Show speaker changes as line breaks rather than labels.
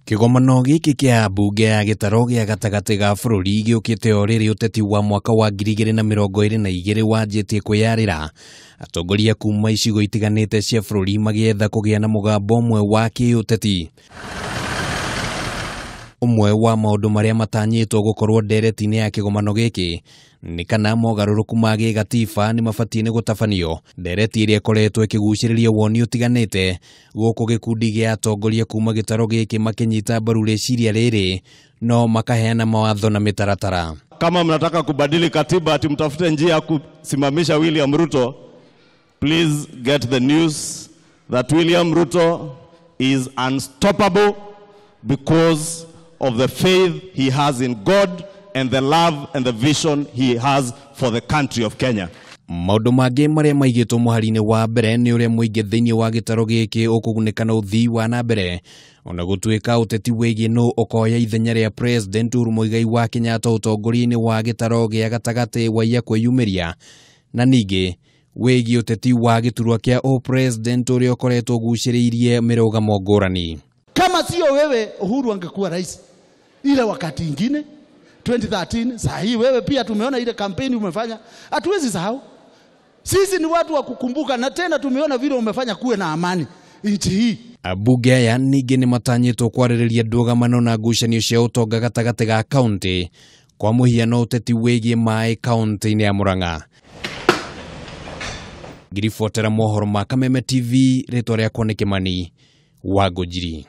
Kĩgomano gĩkĩ kĩa mbunge ya gĩtaro gĩa gatagatĩ ga bũrũri gĩũkĩte o rĩrĩ ũteti wa mwaka wa 2022 wanjĩtie kwĩyarĩra, atongoria kuma icigo itiganĩte cia bũrũri magĩetha kũgĩa na mũgambo ũmwe wa kĩũteti. Ũmwe wa maũndũ marĩa matanyĩtwo gũkorwo ndereti-inĩ ya kĩgomano gĩkĩ nĩ kana mogarũrũku ma gĩgatiba nĩ mabatiĩ nĩ gũtabanio. Ndereti ĩrĩa ĩkoretwo ĩkĩgucĩrĩria woni ũtiganĩte gũkũ gĩkundi gĩa atongoria kuma gĩtaro gĩkĩ makĩnyita mbaru rĩciria rĩrĩ no makaheana mawatho na mĩtaratara.
Kama mnataka kubadili katiba ati mtafute njia ya kusimamisha William Ruto, please get the news that William Ruto is unstoppable because of the faith he has in God and the love and the vision he has for the country of Kenya.
Maũndũ mangĩ marĩa maigĩtwo mũhari-inĩ wa mbere nĩ ũrĩa mũingĩ thĩinĩ wa gĩtaro gĩkĩ ũkũgunĩka na ũthii wa na mbere, ona gũtuĩka ũteti wĩgiĩ nũ ũkoya ithenya rĩa President Uhuru Muigai wa Kenyatta ũtongoria-inĩ wa gĩtaro gĩa gatagatĩ waiya kwĩyumĩria, na ningĩ wĩgiĩ ũteti wa gĩturwa kĩa ũpresident ũrĩa ũkoretwo ũgucĩrĩirie mĩrũgamo ngũrani.
Kama sio wewe Uhuru angekuwa rais ile wakati ingine 2013. Saa hii wewe pia tumeona ile kampeni umefanya, hatuwezi sahau. Sisi ni watu wa kukumbuka, na tena tumeona vile umefanya kuwe na amani nchi hii.
Ambunge aya ningĩ nĩ matanyĩtwo kwarĩrĩria ndũgamano na ngucanio cia ũtonga gatagatĩ ga kaũntĩ, kwa mũhiano ũteti wĩgiĩ maĩ kaũntĩ-inĩ ya Murang'a. Ngiribotera mohoro ma Kameme TV, rĩtwa rĩakwa nĩ Kĩmani wa Ngũnjiri.